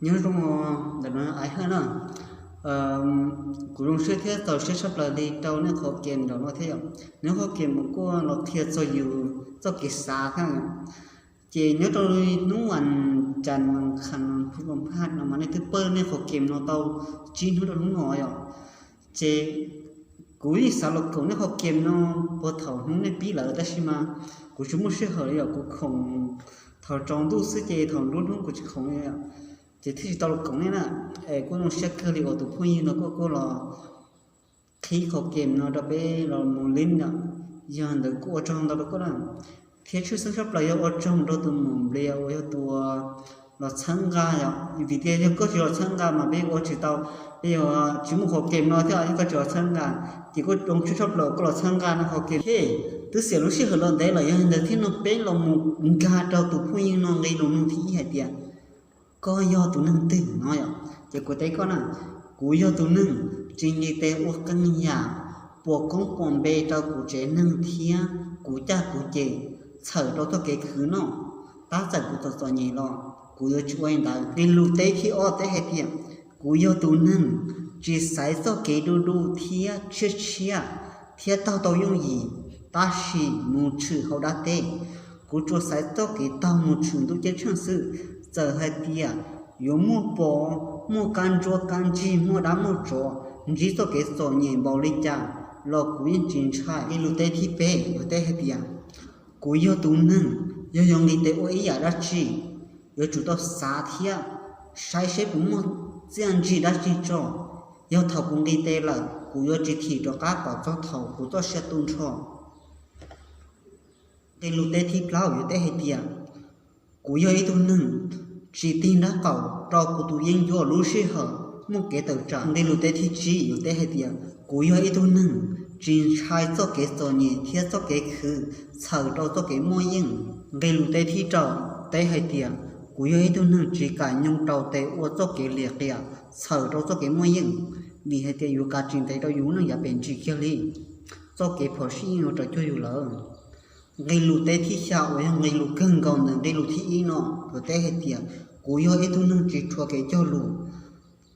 Nyob zoo ntawm no Aiv Hawj na. Kuv zoo siab thiab txaus siab tshaj plaws li rau nej qhov kem nram no thiab yom. Neb qhov kem mus kuj los qhia txog yus txoj kev xav thiab. Ces nyob rau hnub vas cas vas khas vas phuj vas phaj no mas nej twb pawj nej qhov kem no tau tsib hnub rau hnub no yom. Ces kuv yeej xav los khoom nej qhov kem no puag thaum hnub nej pib lawm tab sis mas kuv tsis muaj sij hawm li yom, kuv khoom thaum tsaus ntuj xwb ces thaum nruab hnub kuv tsis khoom li. Ces thiaj tsis tau los khoom nej na. Es kuj zoo siab kawg li uas tus phooj ywg no kuj kuj los qhib qhov kem no rau peb los mus lib yom. Yog ntawd kuj ua tsaug ntau rau koj na. Thiab tshwj xeeb tshaj plaws yog ua tsaug rau tus mus nplias uas yog tus los txhawb nqa yom, vim tias yog koj tsis los txhawb nqa mas peb ua tsis tau, peb yuav tsis muaj qhov kem no thiab yog koj tsis los txhawb nqa. Ces kuj zoo siab tshaj plaws koj los txhawb nqa no qhov kem. Twb xiam lub sij hawm los ntev lawm yog li ntawd thiab no peb los mus nkag rau tus phooj ywg no nqe lus nug thib ib hais tias, koj yog tus neeg twg no yom? Ces kuv teb koj na, kuv yog tus neeg tsis nqis tes ua qee yam, puas koob puas npe rau kuv tsev neeg thiab kuv caj kuv ces, txhawm rau txoj kev khwv noj, tab txawm kuv txom txom nyem los kuv yuav tsis ua li ntawd. Nqe lus teb thib ob teb hais tias, kuv yog tus neeg tsis xaiv txoj kev du du thiab tshiab tshiab thiab taug tau yooj yim, tab sis mus tshwm hauv dab teb. Kuv tsuas xaiv txoj kev taug mus tshwm ntuj ceeb tsheej xwb. Txawm hais tias yuav muaj pos, muaj kab ntsuab kab ntsig, muaj dab muaj tsov, ntsib txoj kev txom nyem npaum li cas los kuv yeej tsis ntshai. Nqe lus teb thib peb yuav teb hais tias, kuv yog tus neeg yog yuav nqis tes ua ib yam dab tsi, yuav tsum tau xav thiab saib seb puas muaj txiaj ntsig dab tsi tso. Yog thaum kuv nqis tes lawm kuv yuav tsis thim rov qab kom txog thaum kuv txoj sia tu nrho. Nqe lus teb thib plaub yuav teb hais tias, kuv yog ib tug neeg tsis tig nrab qaum rau kuv tus yeeb ncuab lub sij hawm muaj kev tawm tsam. Nqe lus teb thib tsib yuav teb hais tias, kuv yog ib tug neeg tsis ntshai txoj kev txom nyem thiab txoj kev khwv txhawm rau txoj kev muaj yeej. Nqe lus teb thib rau teb hais tias, kuv yog ib tug neeg tsis kam nyoo rau tes ua txoj kev liam qiam txhawm rau txoj kev muaj yeej, vim hais tias yuav kav tsis ntev rau yus lub neej yav pem ntsis kiag li, txoj kev phom sij yeej yuav raws cuag yus lawm. Nqe lus teb thib xya uas yog nqe lus kawg nkaus ntawm nqe lus thib ib no yuav teb hais tias, kuv yog ib tug neeg tsis rhuav kev cog lus,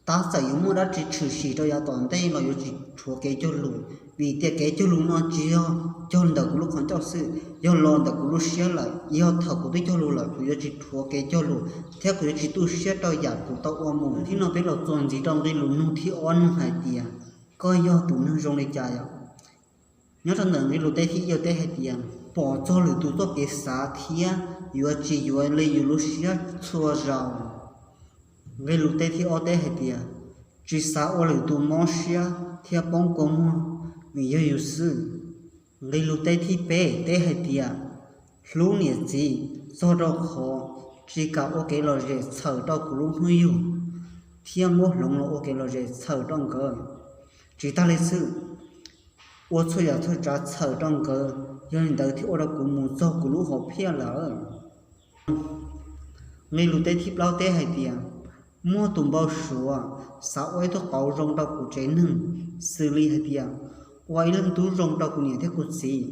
tab txawm yuav muaj dab tsi tshwm sim rau yav tom ntej los yuav tsis rhuav kev cog lus, vim tias kev cog lus no tsis yog cog ntawm kuv lub qhov ncauj xwb, yog los ntawm kuv lub siab lawm. Yog thaum kuv twb cog lus lawm kuv yuav tsis rhuav kev cog lus thiab kuv yuav tsis tu siab rau yam kuv tau ua mus. Thib no peb los txuas ntxiv rau nqe lus nug thib ob nug hais tias, koj yog tus neeg zoo li cas yom? Nyob rau ntawm nqe lus teb thib ib yuav teb hais tias, pom txog lwm tus txoj kev xav thiab yuav tsis yuav li yus lub siab txhua zaus. Nqe lus teb thib ob teb hais tias, tsis xav ua lwm tus mob siab thiab poob kua muag vim yog yus xwb. Nqe lus teb thib peb teb hais tias, hlub niam txiv txog rau qhov tsis kam ua kev lom zem txhawm rau kuv lub hnub yug, thiab muab hloov los ua kev lom zem txhawm rau nkawd. Tsis tag li xwb, ua txhua yam txhua tsav txhawm rau nkawd, yog li ntawd thiaj ua rau kuv mus txog kuv lub hom phiaj lawm. Nqe lus teb thib plaub teb hais tias, muaj tus npau suav xav ua ib tug qauv zoo rau kuv tsev neeg, xws li hais tias, ua ib leej tub zoo rau kuv niam thiab kuv txiv,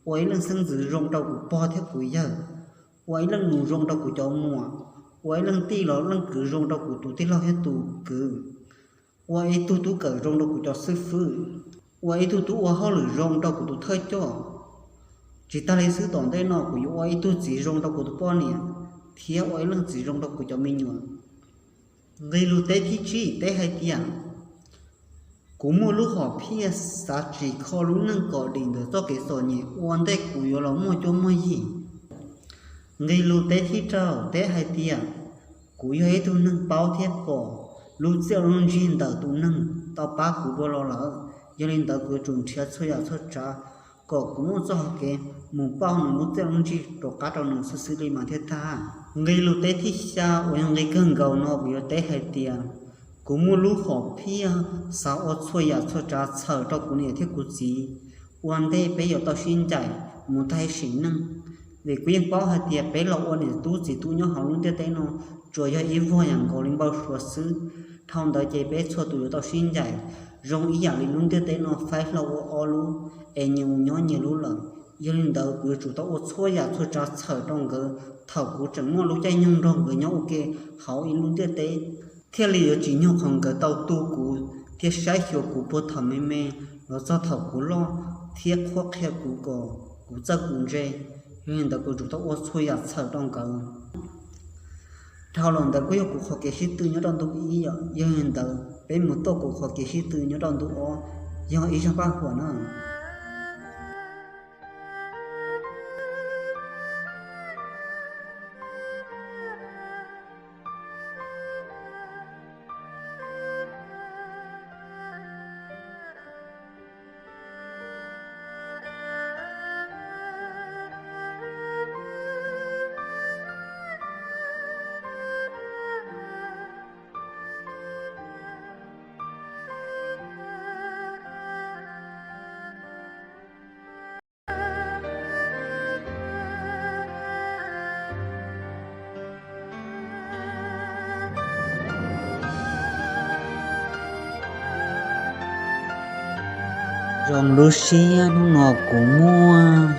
ua ib leej xeeb ntxwv zoo rau kuv pog thiab kuv yawg, ua ib leej nus zoo rau kuv cov muam, ua ib leej tij los leej kwv zoo rau kuv tus tij laug thiab tus kwv, ua ib tug tub kawm zoo rau kuv cov xib fwb, ua ib tug tub ua hauj lwm zoo rau kuv tus thawj coj. Tsis tag li xwb, tom ntej no kuv yuav ua ib tug txiv zoo rau kuv tus poj niam, thiab ua ib leej txiv zoo rau kuv cov me nyuam. Nqe lus teb thib tsib teb hais tias, kuv muaj lub hom phiaj xav tsim kho lub neej kom dim ntawm txoj kev txom nyem ua ntej kuv yuav los muaj cuab muaj yig. Nqe lus teb thib rau teb hais tias, kuv yog ib tug neeg paub thiab pom lub txiaj lub ntsig ntawm tus neeg tau pab kuv dua los lawm, yog li ntawd kuv yuav tsum nrhiav txhua yam txhua tsav kom kuv muaj txoj hau kev mus pauj nws lub txiaj lub ntsig rov qab rau nws xwb xwb li mas thiaj tag. Nqe lus teb thib xya uas yog nqe kawg nkaus no kuv yuav teb hais tias, kuv muaj lub hom phiaj xav ua txhua yam txhua tsav txhawm rau kuv niam thiab kuv txiv ua ntej peb yuav tau sib ncaim mus tag sim neej, vim kuv yeej paub hais tias peb los ua niam tub txiv tub nyob hauv lub ntiaj teb no tsuas yog ib vuag yam nkaus li npau suav xwb. Dhau ntawd ces peb txhua tus yuav tau sib ncaim zoo ib yam li lub ntiaj teb no faib hlo ua ob lub, es nyias mus nyob nyias lub lawm. Yog li ntawd kuv yuav tsum tau ua txhua yam txhua tsav txhawm rau nkawd thaum kuv tseem muaj lub caij nyoog nrog nkawd nyob ua ke hauv ib lub ntiaj teb, thiaj li yuav tsim nyog qhov nkawd tau tu kuv thiab saib xyuas kuv puag thaum me me los txog thaum kuv loj, thiab qhuab qhia kuv kom kuv txawj kuv ntse. Yog li ntawd kuv yuav tsum tau ua txhua yam txhawm rau nkawd. Dhau los ntawd kuj yog kuv qhov kev sib tw nyob rau ntu ib yom. Yog li ntawd peb mus tuaj kuv qhov kev sib tw nyob rau ntu ob, yog ib zaj paj huam na. Zoo lub siab hnub no kuv muaj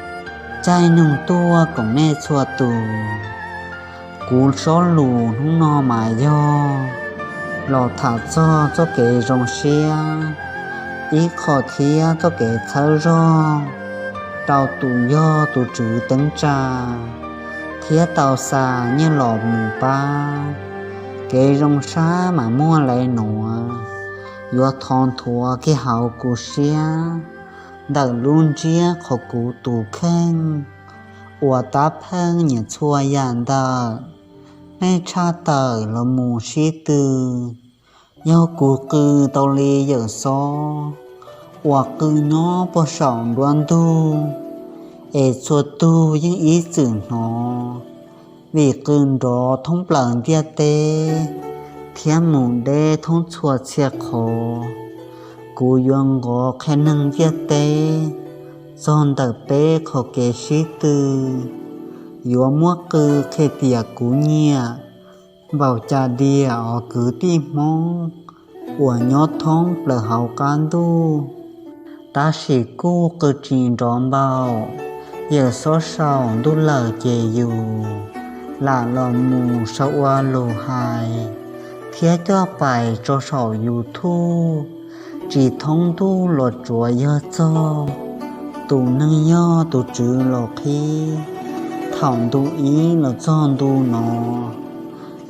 caij nyoog tuaj koom nej txhua tus. Kuv sob lus hnub no mas yog los tham txog txoj kev zoo siab ib qho thiab txoj kev txhawb zog rau tus yog tus tswv teeb tsa thiab tau xa nyiaj los mus pab. Kev zoo sab mas muaj lawm nuav, yuav thov nthuav kiag hauv kuv siab ntawm lub ntsiab qhov kuv tus kheej uas tab pheej nyiam txhua yam ntawm nej tshaj tawm los mus sib tw. Yog kuv qw tau li Yawm Xob uas qw nyob puag saum nruab ntug, es txhua tug yeej ib txwm hnov, vim qw nrov thoob plaws ntiaj teb thiab mus deb thoob txhua txhia qhov. Kuv yuav nqov qhia neeg ntiaj teb txog ntawm peb qhov kev sib tw, yuav muab qw qhia tias kuv nyiam npaum cas diam os kwv tij Hmoob uas nyob thoob plaws hauv qab ntuj. Tab sis kuj qw tsis nrov npaum Yawm Xob saum ntuj lawm ces yus lam los mus sau ua lus hais thiab coj pais tso saum YouTube. Tsis thoob ntuj los tsuav yog txog tus neeg yog tus tswv los qhib. Thaum ntu ib los txog ntu no,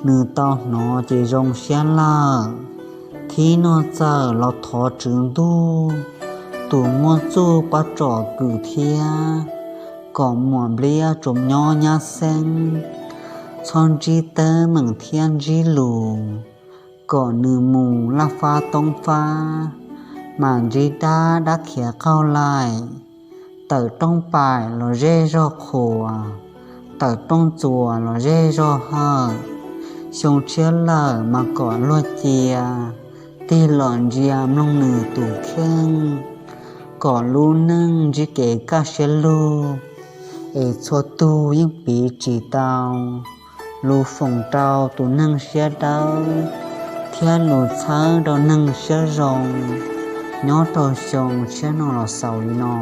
nws tau hnov ces zoo siab lawm. Thib no txawm los thov Tswv Ntuj tus muaj txuj pab tsom kwm thiab kom Muam Npliab tsuas nyob nyab xeeb, txhob ntsib teeb meem thiab ntsib lus, kom nws mus laj fab toob fab, mas ntsib dab dab khiav qaug laim. Tawm rooj paim los zej zog qhuas, tawm rooj txuas los zej zog hawm. Xyoo tshiab lawm mas kom luag cia, tig los ntsia mloog nws tus kheej, kom lub neej ntsib kev kaj siab lug, es txhua tug yeej piv tsis tau lus foom rau tus neeg siab dawb thiab lus txhawb rau neeg siab zoo nyob rau xyoo tshiab no los xaus li no.